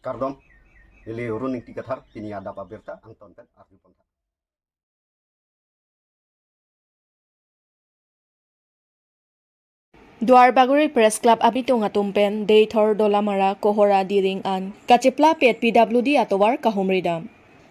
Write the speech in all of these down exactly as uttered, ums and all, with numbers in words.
Kardom, neli Run Ingti Kathar, pini adap abirta angton pen arju pon tha. Duarbagori Press Club abitung atum pen Deithor, Dolamara, Kohora, Diring an kachepla pet P W D atovar kahumri dam.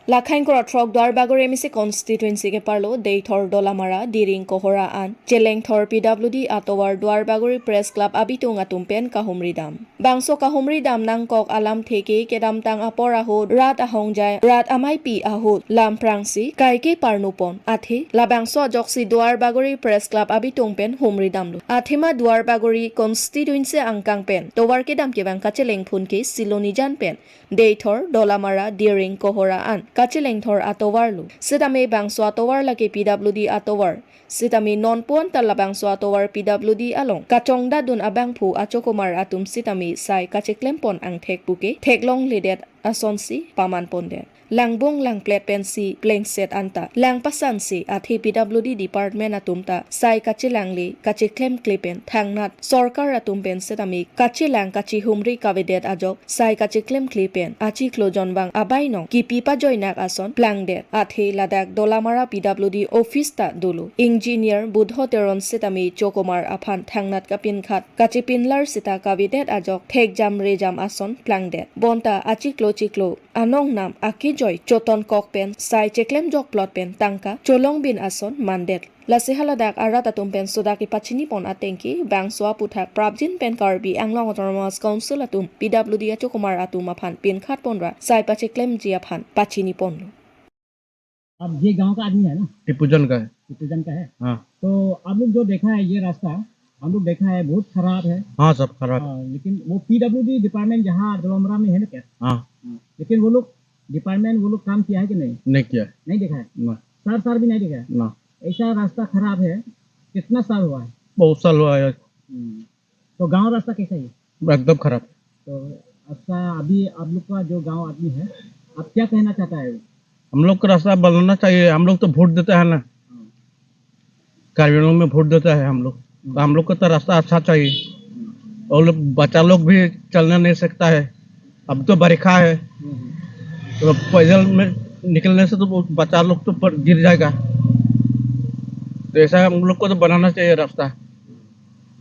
Lakhang krothrok Duarbagori M A C constituency keparlo Deithor, Dolamara, Diring, Kohora an chelengthor P W D atovar Duarbagori Press Club abitung atum pen kahumri dam. Bangso kahumri dam nangkok alam theke kedamtang apor ahut rat ahongjai, rat amaipi ahut lam prangsi kaike parnupon. Athe labangso ajoksi Duarbagori Press Club abitung pen humri damlo. Athema Duarbagori constituency angkang pen tovar kedam kevang kachelengphun ke Silonijan pen Deithor, Dolamara, Diring, Kohora an kachelengthor atovarlo. Sitame bangso atovar lake P W D atovar. Sitame non puan ta labangso atovar P W D along kachongdadun abangphu achokomar atum sitame sai kacheklempon angthek puke theklongledet asonsi pamanpondet. Langbung langplet pensi plengset anta langpasansi athe P W D department atum ta sai kachelangle kacheklemkle pen thangnat sorkar atum pen sitame kachelang kachihumri kavedet ajok sai kacheklemkle pen achiklo jonvang abainong kipi pajoinak ason plangdet. Athe ladak Dolamara P W D office ta dolo. Engineer Budho Teron sitame chokomar aphan thangnat kapinkhat kachipinlar sita kavedet ajok thekjam rejam ason plangdet. Bonta achiklo chiklo anong nam akejoi chotonkok pen sai cheklemjok plot pen tangka cholongbin ason mandet. Lasi haladak arat atum pen sodak kepachinipon atengke bangso aputhak prapjin pen Karbi Anglong Autonomous Council atum P W D achokomar atum aphan pinkhatponra sai pacheklemji aphan pachiniponlo. अब ये गांव का आदमी है ना? टिपूजन का है। टिपूजन का है। हाँ। तो आप लोग जो देखा है ये रास्ता, हम लोग देखा है बहुत खराब है। हाँ, सब खराब। हाँ, लेकिन वो पीडब्ल्यूडी डिपार्टमेंट जहाँ डोलामरा में है ना क्या? हाँ। हाँ। लेकिन वो लोग डिपार्टमेंट, वो लोग काम किया है कि नहीं? नहीं किया। नहीं देखा है? ना। साल साल भी नहीं देखा है? ना। ऐसा रास्ता खराब है, कितना साल हुआ है? बहुत साल हुआ है। हम्म। तो गांव रास्ता कैसा है? एकदम खराब। तो अच्छा, अभी आप लोग का जो गांव आदमी है, आप क्या कहना चाहता है? हम लोग का रास्ता बनाना चाहिए, हम लोग तो वोट देता है ना। हाँ। कार्बी आंगलोंग में वोट देता है हम लोग, तो हम लोग को तो रास्ता अच्छा चाहिए। हम्म। और लोग, बच्चा लोग भी चलना नहीं सकता है, अब तो बरखा है, हम्म। तो पैदल में निकलने से तो वो बच्चा लोग तो पर गिर जाएगा। तो ऐसा हम लोग को तो बनाना चाहिए रास्ता।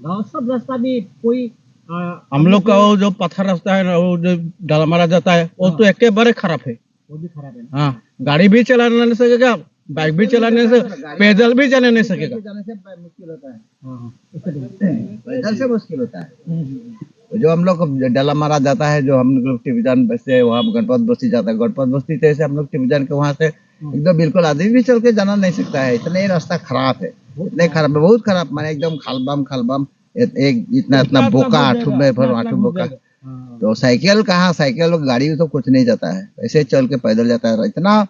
गांव सब रास्ता भी कोई, आ, हम लोग का वो जो पत्थर रास्ता है ना, वो जो डोलामरा जाता है, वो हाँ। तो एकेबारे खराब है। वो भी खराब है ना? हाँ, गाड़ी भी चलाना नहीं सकेगा, बाइक भी चलाने से, पैदल भी जाने नहीं सकेगा। पैदल से मुश्किल होता है। हाँ, हाँ, इससे भी। पैदल से मुश्किल होता है। हम्म, हम्म, हम्म। वो जो हम लोग डोलामरा जाता है, जो हम लोग टिपूजन से वहाँ गणपत बस्ती जाता है, गणपत बस्ती से हम लोग टिपूजन के वहाँ से हम्म। एकदम बिल्कुल आदमी भी चल के जाना नहीं सकता है, इतने ही रास्ता खराब है, बहुत इतने खराब। खराब है, बहुत खराब, माने एकदम खालबाम, खालबाम, एक, एक इतना, इतना इतना, इतना बोका, घुस आठू जाएगा, में भर इतना, इतना आठू घुस बोका। जाएगा। हाँ। तो साइकिल कहाँ, साइकिल और गाड़ी तो कुछ नहीं जाता है, ऐसे चल के पैदल जाता है। इतना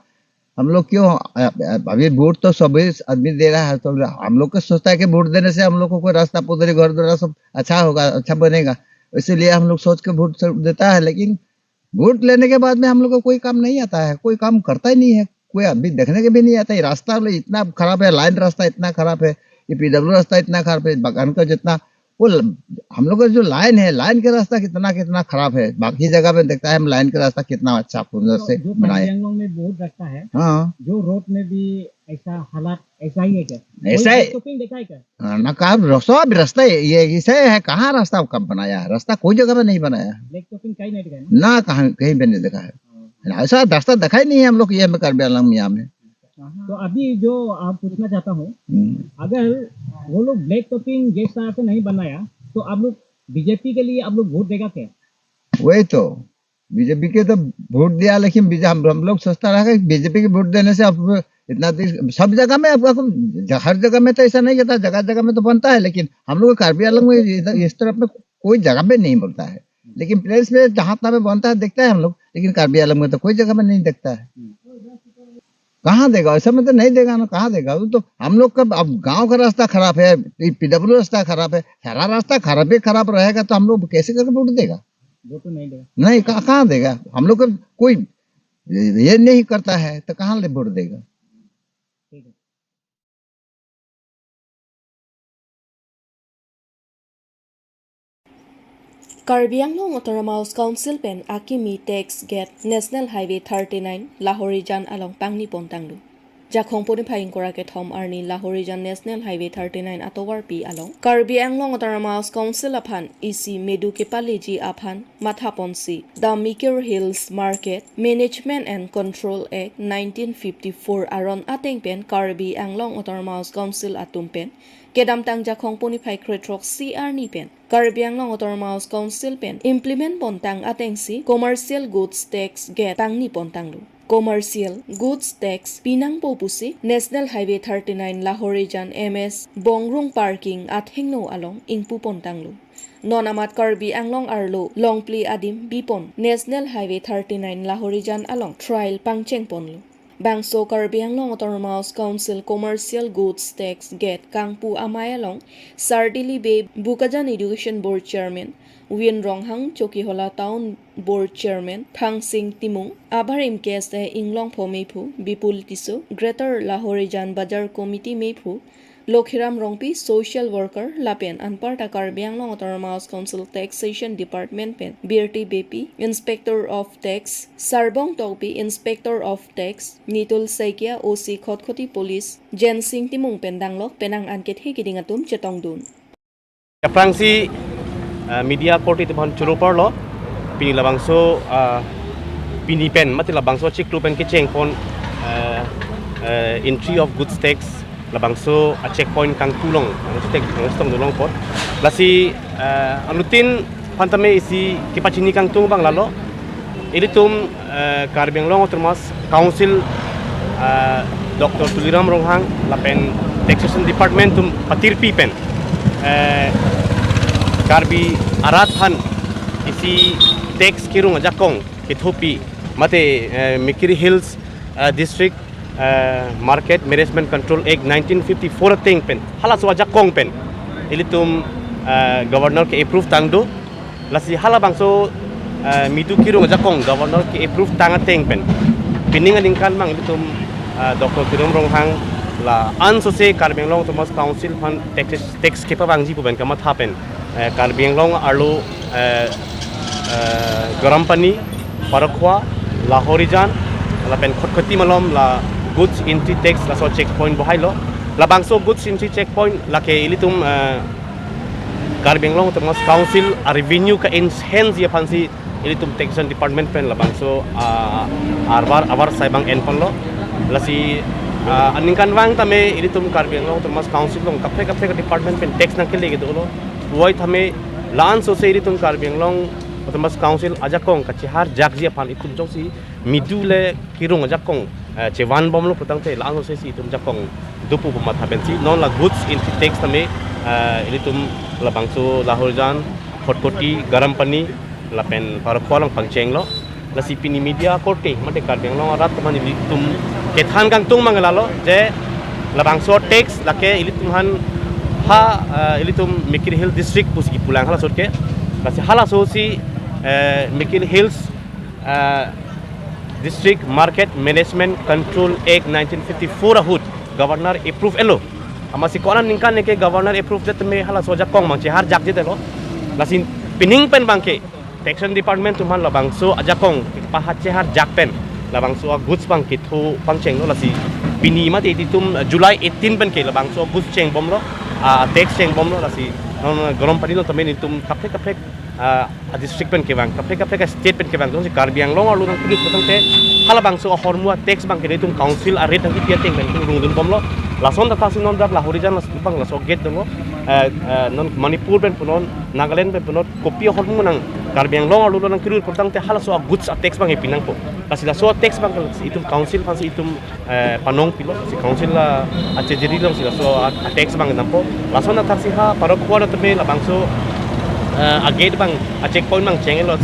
हम लोग क्यों, अ-, अ-, अभी वोट तो सभी आदमी दे रहा है, तो हम लोग को सोचता है कि वोट देने से हम लोग को कोई रास्ता पुदरी घर द्वारा सब अच्छा होगा, अच्छा बनेगा, इसीलिए हम लोग सोच के वोट सब देता है। लेकिन वोट लेने के बाद में हम लोग को कोई काम नहीं आता है, कोई काम करता ही नहीं है, कोई अभी देखने के भी नहीं आता है। रास्ता लो इतना खराब है, लाइन रास्ता इतना खराब है, ये पीडब्ल्यू रास्ता इतना खराब है, बागान का जितना वो ल-, हम लोग का जो लाइन है, लाइन का रास्ता कितना, कितना खराब है। बाकी जगह में देखता है हम लाइन का रास्ता कितना अच्छा सुंदर तो से जो बनाया है। कार्बी आंगलोंग में बहुत रास्ता है, हाँ। जो रोड में भी ऐसा हालात ऐसा ही है क्या? ऐसा कोई है। ब्लैक टॉपिंग देखा है क्या? हाँ, ना, कहाँ र-, सब रास्ता ये, ये ऐसे है, कहाँ रास्ता कब बनाया है? रास्ता कोई जगह पे नहीं बनाया है। ब्लैक टॉपिंग कहीं नहीं दिखाया ना? ना, कहाँ, कहीं पे नहीं देखा है। हाँ। ना, ऐसा रास्ता देखा ही नहीं है हम लोग ये में, कार्बी आंगलोंग में, यहाँ में। तो अभी जो आप पूछना चाहता हूँ, हम्म। अगर वो लोग ब्लैक टॉपिंग जैसा से नहीं बनाया, तो आप लोग बीजेपी के लिए आप लोग वोट देगा क्या? वही तो, बीजेपी के तो वोट दिया, लेकिन बीजे-, हम, हम लोग सोचता रहा कि बीजेपी के वोट देने से अब इतना देश, सब जगह में आपको, आपको ज-, हर जगह में तो ऐसा नहीं कहता, जगह जगह में तो बनता है, लेकिन हम लोग को कार्बी आंगलोंग में इधर, इस तरफ में कोई जगह पे नहीं बनता है। लेकिन प्लेन्स में जहाँ तहाँ पे बनता है, देखता है हम लोग, लेकिन कार्बी आंगलोंग में तो कोई जगह में नहीं देखता है। कहाँ देगा? ऐसा में तो नहीं देगा ना, कहाँ देगा? वो तो हम लोग का, अब गांव का रास्ता खराब है, पीडब्ल्यू रास्ता खराब है, सारा रास्ता खराब ही खराब रहेगा, तो हम लोग कैसे करके वोट देगा? वो तो नहीं देगा। नहीं, कहाँ, कहाँ देगा? हम लोग का कोई ये, ये नहीं करता है, तो कहाँ ले वोट देगा? ठीक है। Karbi Anglong Autonomous Council pen akimi tax gate National Highway thirty-nine Lahorijan along pangni pontanglo. Jakhong puniphai ingkoi ra kethom arni Lahorijan National Highway thirty-nine atovarpi along Karbi Anglong Autonomous Council aphan isi medu kepaleji aphan mathaponsi The Mikir Hills Market Management and Control Act nineteen fifty-four aron ateng pen Karbi Anglong Autonomous Council atum pen kedamtang Jakhong puniphai krethrok si arni pen Karbi Anglong Autonomous Council pen implement pontang atengsi commercial goods tax gate pangni pontanglo. Commercial goods tax pinangpo pusi National Highway thirty-nine Lahorijan M S Bongrung Parking athengno along ingpu pontanglo. Non amat Karbi Anglong arlo Longpli adim bipon National Highway thirty-nine Lahorijan along trial pangcheng ponlo. Bangso Karbi Anglong Autonomous Council Commercial Goods Tax Gate kangpu amei along Sardili Bey, Bokajan Education Board Chairman Win Ronghang, Chokihola Town Board Chairman Thangsing Timung, abarim K S A Inglongpho meiphu Bipul Tisso, Greater Lahorijan Bazar Committee meiphu Lokhiram Rongpi, social worker, lapen anparta Karbi Anglong Autonomous Council Taxation Department pen Birti Beypi, Inspector of Tax, Sarbong Tokbi, Inspector of Tax, Nitul Saikia, O C Khatkhati Police, Jensing Timung pen danglok penang an kethe keding atum chetongdun. Aphrangsi, ah, media korte teman choro parlo, pini labangso, ah, pini pen, mati labangso chiklo pen kecheng pon, ah, ah, entry of goods tax, labangso a checkpoint kangtulong, labangso tax, labangso tongdulong pon. Lasi, ah, anutin aphan tame isi kepachini kangtung abang lalo. Ilitum, eh, Karbi Anglong Autonomous Council, eh, Doctor Tuliram Ronghang lapen Taxation Department atum patirpi pen, eh, Karbi arat aphan isi tax kerung ajakong kethopi mate, eh, Mikir Hills, eh, District, eh, Market Management Control Act nineteen fifty-four ateng pen, halaso ajakong pen ilitum, eh, Governor ke-approve tangdo. Lasi halabangso, eh, medu kerung ajakong Governor ke-approve tang ateng pen, pining aningkan abang ilitum, eh, Doctor Tuliram Ronghang la-an sose Karbi Anglong Autonomous Council aphan tax, tax kepavangji pu pen kamatha pen, eh, Karbi Anglong arlo, eh, eh, Garampani, Parakhwa, Lahorijan, lapen Khatkhati malom la goods entry tax laso checkpoint bohailo. Labangso goods entry checkpoint lake ilitum, eh, Karbi Anglong Autonomous Council a revenue ka-enhance ji aphansi ilitum Taxation Department pen labangso, ah, arvar, avarsai abang enponlo. Lasi, ah, aningkanvang tame ilitum Karbi Anglong Autonomous Council along kaprek kaprek department pen tax nangkele kedolo. Puvoiphit tame la-an sose ilitum Karbi Anglong Autonomous Council ajakong kacheharjakji aphan itum jongsi medu le kerung ajakong, eh, chevanbomlo putangte la-an sose si itum jakong dopo pu matha pensi non la goods entry tax tame, eh, ilitum labangso Lahorijan, Khatkhati, Garampani lapen Parakhwa along pangchenglo. Lasi pini media korte mate Karbi Anglong arat teman ilitum kethan kangtung abang lalo je labangso tax lake ilitum aphan ha, eh, ilitum Mikir Hill District pusi kipulang halaso ke. Lasi halaso si, eh, Mikir Hills, eh, District Market Management Control Act nineteen fifty-four ahut Governor approve elo. Amatsi ko-an aningkan ke Governor approve det tame halaso ajakong abang cheharjakjedetlo. Lasi pining pen abangke Taxation Department atum aphan labangso ajakong paha cheharjak pen labangso a goods abang ketho pangchenglo. Lasi pini mate ilitum, eh, July eighteen pen ke labangso goods chengbomlo, ah, tax chengbomlo. Lasi non Garampani along tame ilitum kaprek kaprek, ah, a district pen kevang, kaprek kaprek a state pen kevang, jongsi Karbi Anglong arlo nangkelut putangte halabangso ahormu a tax abangke ilitum council a rate nangkepi ateng pen itum rungdunbomlo. Lason thakthaksi non dak Lahorijan laso abang laso gate dolo, eh, eh, non Manipur pen punon, Nagaland pen punon, kopi ahormu nang Karbi Anglong arlo nangkelut putangte halaso a goods a tax abang epinangpo. Lasi laso a tax abang itum council aphansi itum, eh, panong pilo, si council la achejeri alongsi laso a, a tax abang dampo. Lason thakthaksi ha Parakhwa along tame labangso, eh, a gate abang a checkpoint abang chenglo.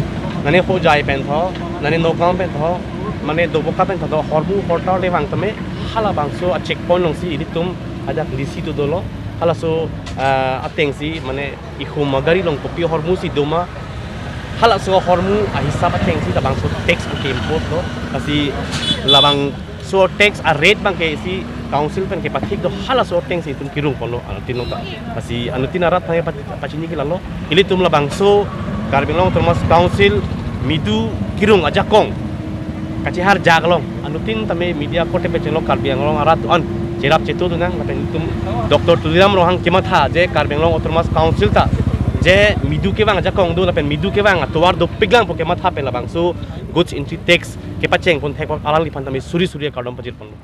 Nane Hojai pen tho, nane Nagaon pen tho, mane Doboka pen tho, hormu hortar le vang tame halabangso a checkpoint alongsi ilitum ajak lisi tu dolo. Halaso, eh, atengsi mane ihum a gari along kopi ahormu si doma, halaso ahormu ahisap atengsi labangso tax abang ke-impose lo. Lasi labangso tax a rate abangke isi council pen kepathik do, halaso atengsi itum kerungponlo anutin along ta. Lasi anutin arat aphan pat-, pachini ke lalo. Ilitum labangso Karbi Anglong Autonomous Council midu kirung ajakong kachehar jak along anuttin tame media korte pechenglo Karbi Anglong arat an cherap chetu dunang lapen itum Doctor Tuliram Ronghang kematha je Karbi Anglong Autonomous Council ta je midu kevang ajakong do lapen midu kevang atovar dopiklang pu kematha pen labangso goods entry tax kepacheng pon thek pon alangliphan tame suri suri akardom pajir ponlo.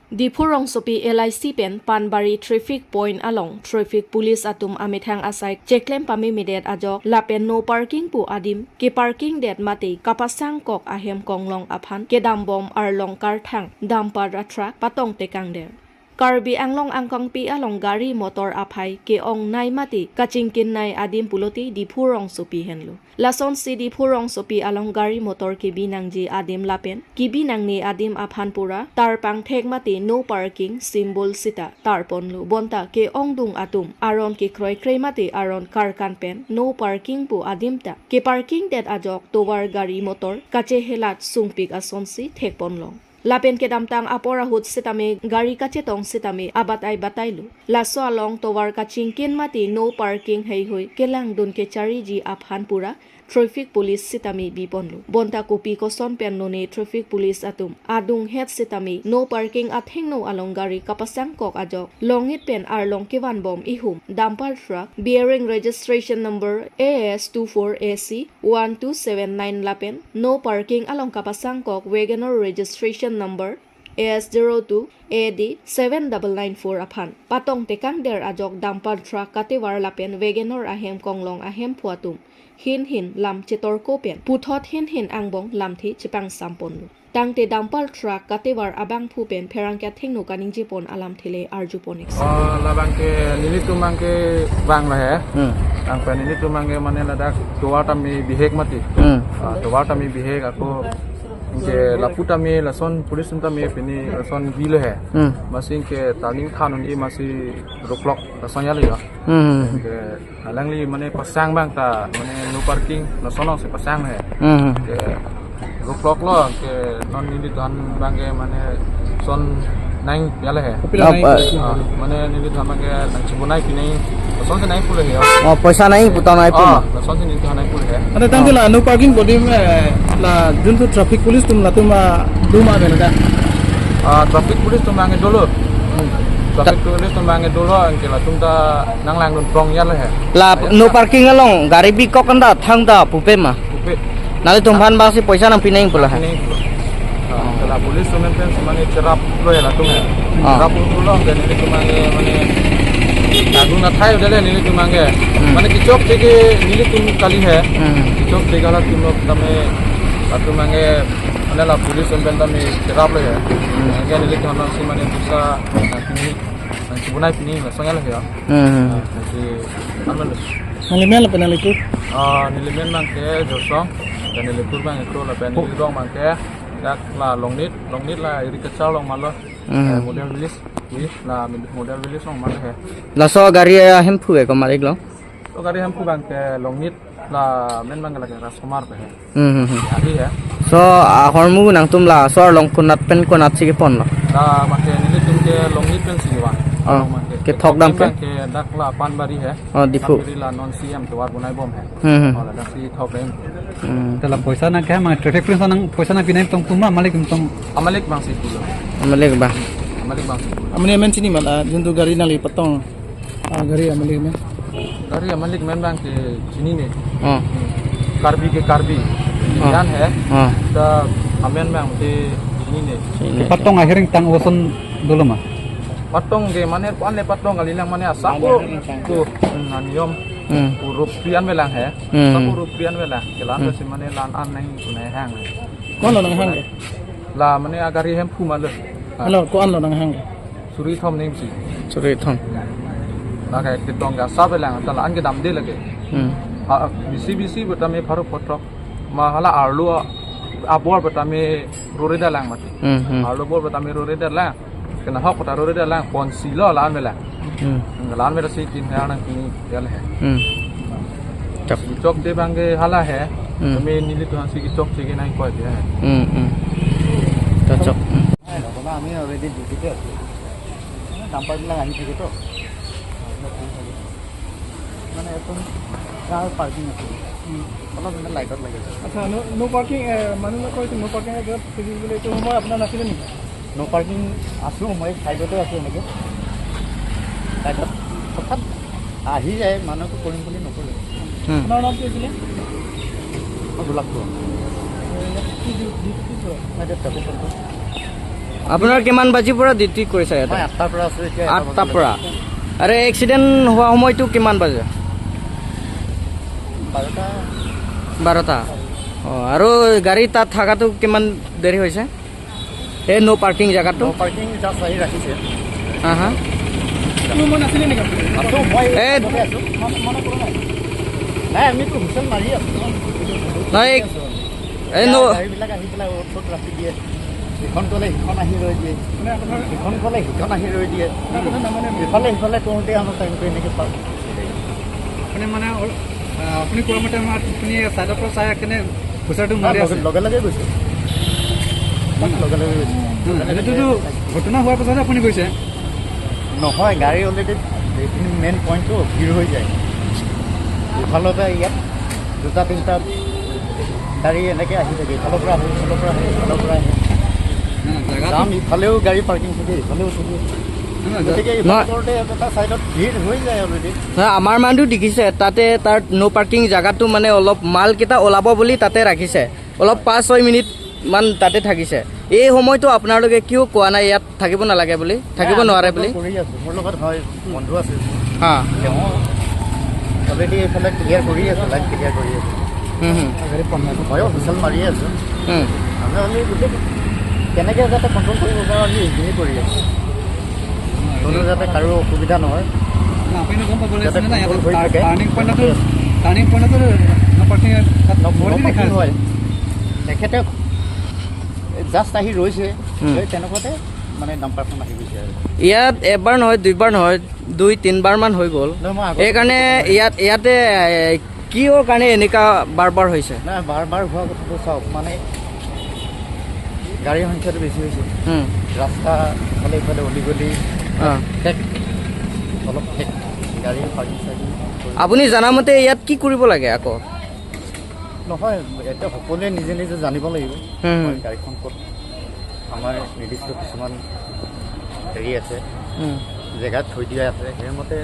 Diphu rongsopi L I C pen Panbari traffic point along traffic police atum amethang asai cheklem pamemedet ajok lapen no parking pu adim keparking det mate kapasang kok ahem konglong aphan kedambom arlong karthang dumper a truck patong tekangder. Karbi Anglong angkangpi along gari motor aphai ke-ongnei mate kachingkinnei adim pulote Diphu rongsopi henlo. Lasonsi Diphu rongsopi along gari motor kebi nangji adim lapen kebi nangne adim aphan pura tarpang thek mate no parking symbol sita tarponlo. Bonta ke-ongdung atum aron kekroikre mate aron karkan pen no parking pu adim ta keparking det ajok tovar gari motor kachehelat sungpik asonsi thekponlong. Lapen kedamtang apor ahut sitame gari kachetong sitame abatai batailo. Laso along tovar kachingkin mate no parking heihui kelangdun kechariji aphan pura traffic police sitame biponlo. Bonta kopi koson pen lone traffic police atum adunghet sitame no parking athengno along gari kapasang kok ajok Longit pen arlong kevanbom ihum dumper truck bearing registration number A S two four A C one two seven nine lapen no parking along kapasang kok Wagoner registration number A S zero two A D seven double nine four aphan patong tekangder ajok dumper truck katevar lapen Wagoner ahem konglong ahemphu atum hin hin lam chetorko pen puthot hin hin angbong lamthe chepangsamponlo. Tangte dumper truck katevar abangphu pen pherangke athengno kaningjepon alamthe le arjupon ik. Oh, labang ke nelitum abang ke bang lo he. Hmm. Bang pen nelitum abang ke mane ladak tovar tame bihek mati. Hmm. Ah, tovar tame bihek ako ke lapu tame lason police tame pini lason bilo he. Hmm. Masi ke turning than un-e masi roadblock lason ya lo ya. Hmm. Ke alangli mane pasang abang ta mane no parking lason si pasang he. Hmm. Ke roadblock lo ke non nelitumphan abang ke mane son nang ya lo he. Kopilo nang? Ah, mane nelitumphan abang ke nangchebonai pinai lason si nang pulo he. Oh, poisa nang putang nang pun. Ah, lason si nelitumphan nang pulo he. Ante tangte la no parking bodi me la juntu traffic police atum latum ma duma bena da. Ah, traffic police atum abang ke dolo. Traffic police atum abang ke dolo anke latum ta nanglangdun prong ya lo he. La no parking along gari bikok anta thangta pupe ma. Pupe. Nanglitumphan abang si poisa nangpi nang pulo he. Nang pulo. Ah, la police atum pen si mane cheraplo he latum he. Ah. Cheraplo pulo ke nelitum abang ke mane kadung na thai udah le nelitum abang ke. Hmm. Mane kechokche ke nelitum kali he. Hmm. Kechokche ke latum lo tame latum abang ke mane la police atum pen tame cheraplo he. Hmm. Anke nelitum abang si mane poisa nangpi nang chebonai pini lason ya lo he. Hmm. Ah, si aman. Nangli men lapen nangli kur? Ah, neli men abang ke Jorsong, dan neli kur abang ke Kro lapen neli rong abang ke dak la Longnit, Longnit la iri kachar along ma lo. Hmm. Eh, model village, wi, la model village along ma lo he. Laso gari ahemphu ke komat-iklo? Laso gari ahemphu abang ke Longnit la men abang ke lake Rajkumar pu he. Hmm, hmm, hmm. Adi he. So, ahormu nangtum laso arlong konat pen konat si keponlo? La abang ke nelitum ke Longnit pen si kevan. Oh, arlong abang ke. Kethok dam ke? Abang ke dak la Panbari he. Oh, Diphu. Panbari la non C M tovar bonaibom he. Hmm, hmm. Oh, ladak si thok dam. Hmm. Te la poisa nang ke mang traffic police nang poisa nangpi nang tong kuma malik tong. Amalik abang si pulo. Amalik abang. Amalik abang si pulo. Amane men chini ma la juntu gari nangli patong. Ah, gari amalik men? Gari amalik men abang ke chinine. Oh. Karbi ke Karbi. Oh. Indian he. Oh. Ta amen abang ke chinine. Chinine. Patong ahiring tang oson dolo ma? Patong ke mane ko-an le patong kalilang mane asap ko. Tu, hmm, niyom. Hmm. Rup prian belang he. Hmm. Asap rup prian belang. Kelan, hmm, si mane la-an nang kunai hang. Ko-an lo nanghang ke? La mane agari ahemphu ma lo. Hello, ko-an lo nanghang ke? Suri thom ningsi. Suri thom. Lake ketong ke asap belang, ta la-an kedamde lake. Hmm. Ha, bisi bisi pu tame pharo photrok. Ma hala arlo abor pu tame rore dalang mati. Hmm, hmm. Arlo bor pu tame rore dalang. Kena hok pu ta rore dalang, ponsi lo la-an belang. Hmm. La-an belang si kin he nangpini ya lo he. Hmm. Chok. Chokche abang ke hala he. Hmm. Tame nelitum si chokche ke nang koi dia he. Hmm, hmm. Chok, chok. Hmm. ডাম্পাৰবিলাক আহি থাকে তো। মানে একদম কাৰ পাৰ্কিং আছে। অলপ মানে লাইটত লাগে। আচ্ছা, ন' ন' পাৰ্কিং, এ, মানুহ নকৰিছে, ন' পাৰ্কিং এ, য'ত খুজিবলৈ এইটো সময় আপোনাৰ নাছিলে নেকি? ন' পাৰ্কিং আছোঁ, মই চাইডতে আছোঁ এনেকে। চাইডত হঠাৎ আহি যায়, মানুহটো কৰিম বুলি নকৰে। হুম। আপোনাৰ নাম কি আছিলে? মই গোলাপ ফুকন। এ, কি ডিউ-, ডিউটি কি কৰে? মই এতিয়া ট্ৰেফিক কণ্ট্ৰল। আপোনাৰ কিমান বাজিৰ পৰা ডিউটি কৰিছে ইয়াতে? মই আঠটাৰ পৰা আছোঁ এতিয়া এটা আঠটাৰ বজালৈকে। পৰা। আৰু এক্সিডেণ্ট হোৱা সময়টো কিমান বাজে? বাৰটা। বাৰটা। অ, আৰু গাড়ী তাত থাকাটো কিমান দেৰি হৈছে? এই ন' পাৰ্কিং জেগাটো? ন' পাৰ্কিং জাষ্ট আহি ৰাখিছে। হা, হা। কোনো মানুহ আছিলে নেকি আপুনি? আছোঁ, মই এ- ইয়াতে আছোঁ। মান-, মানা কৰা নাই? নাই, আমিতো হুইচেল মাৰি আছোঁ। নাই, এই আছোঁ। এই ন- গাড়ীবিলাক আহি পেলাই অ'ত ত'ত ৰাখি দিয়ে। ইখন গ'লে সিখন আহি ৰৈ দিয়ে। মানে আপোনাৰ সিখন গ'লে সিখন আহি ৰৈ দিয়ে। মানে আপোনাৰ নামানে? ইফালে সিফালে কৰোঁতে আমাৰ টাইমটো এনেকে পাৰ। আপুনি মানে অল-, আহ, আপুনি কোৱা মতে আমাৰ আপুনি চাইডৰ পৰা চাই কেনে হুইচেলটো নাই, মাৰি লগে, আছে? লগে লগে গৈছোঁ। উম। লগে লগে গৈছোঁ। উম, সেইটোতো ঘটনা হোৱাৰ পাছতে আপুনি গৈছে? নহয়, গাড়ী অলৰেডি এইখিনি মেইন পইণ্টটো ভিৰ হৈ যায়। ইফালৰ পৰা ইয়াত দুটা তিনিটা গাড়ী এনেকে আহি থাকে, ইফালৰ পৰা আহে, ইফালৰ পৰা আহে, ইফালৰ পৰা আহে। না, জেগাটো জাম, ইফালেও গাড়ী পাৰ্কিং থাকে, ইফালেও থাকে। না, না, গতিকে জে- ইফাল না। কৰোঁতে এটা চাইডত ভিৰ হৈ যায় অলৰেডি। না, আমাৰ মানুহ দেখিছে, তাতে তাৰ ন' পাৰ্কিং জেগাটো মানে অলপ মালকেইটা ওলাব বুলি তাতে ৰাখিছে, অলপ পাঁচ ছয় মিনিট মান তাতে থাকিছে। এই সময়টো আপোনালোকে কিয় কোৱা নাই ইয়াত থাকিব নালাগে বুলি, থাকিব নাই, আমি নোৱাৰে কণ্ট্ৰল বুলি? কৰি আছোঁ। মোৰ লগত হয়, বন্ধু আছে। হা। তেওঁ অলৰেডি এইফালে ক্লিয়াৰ কৰি আছে, লাইন ক্লিয়াৰ কৰি আছে। হুম, হুম। ময়ো হুইচেল মাৰি আছোঁ। হুম। আমি, আমি গোটেই কেনেকে যাতে কণ্ট্ৰল কৰিব পাৰোঁ, আমি এইখিনি কৰি আছোঁ। কোনো যাতে কাৰো অসুবিধা নহয়। না, আপুনি গম পাব লাগিছিলে না, ইয়াত কণ্ট্ৰল হৈ থাকে। টাৰ্ণিং পইণ্টতো, টাৰ্ণিং পইণ্টতো ন' পাৰ্কিং তাত ন-, বৰ্ডে ন' লিখা পাৰ্কিং আছে। হয়। তেখেতে জাষ্ট আহি ৰৈছে। হুম। এই তেনেকুৱাতে মানে ডাম্পাৰখন আহি গৈছে আৰু। ইয়াত এবাৰ নহয়, দুইবাৰ নহয়, দুই তিনিবাৰ মান হৈ গ'ল। নহয়, মই আগতে এইকাৰণে ইয়াত, ইয়াতে, এ, কিহৰ কাৰণে এনেকা বাৰ বাৰ হৈছে? নাই, বাৰ বাৰ হোৱা কথাটো চাওক, মানে গাড়ীৰ সংখ্যাটো বেছি হৈছে। হুম। ৰাস্তা ইফালে ইফালে অলিগলি অ। ঠেক, অলপ ঠেক। গাড়ী পাৰ্কিং চাৰ্কিং কৰি আপুনি জানামতে ইয়াত কি কৰিব লাগে আকৌ? নহয়, এতিয়া সকলোৱে নিজে নিজে জানিব লাগিব। হুম। হয়, গাড়ীখন ক'ত, আমাৰ নিৰ্দিষ্ট কিছুমান হেৰি আছে, হুম। জেগাত থৈ দিয়া আছে, সেইমতে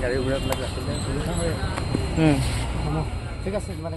গাড়ী ঘোঁৰাবিলাক ৰাখিলে সুবিধা হয়। হুম। ঠিক আছে, মানে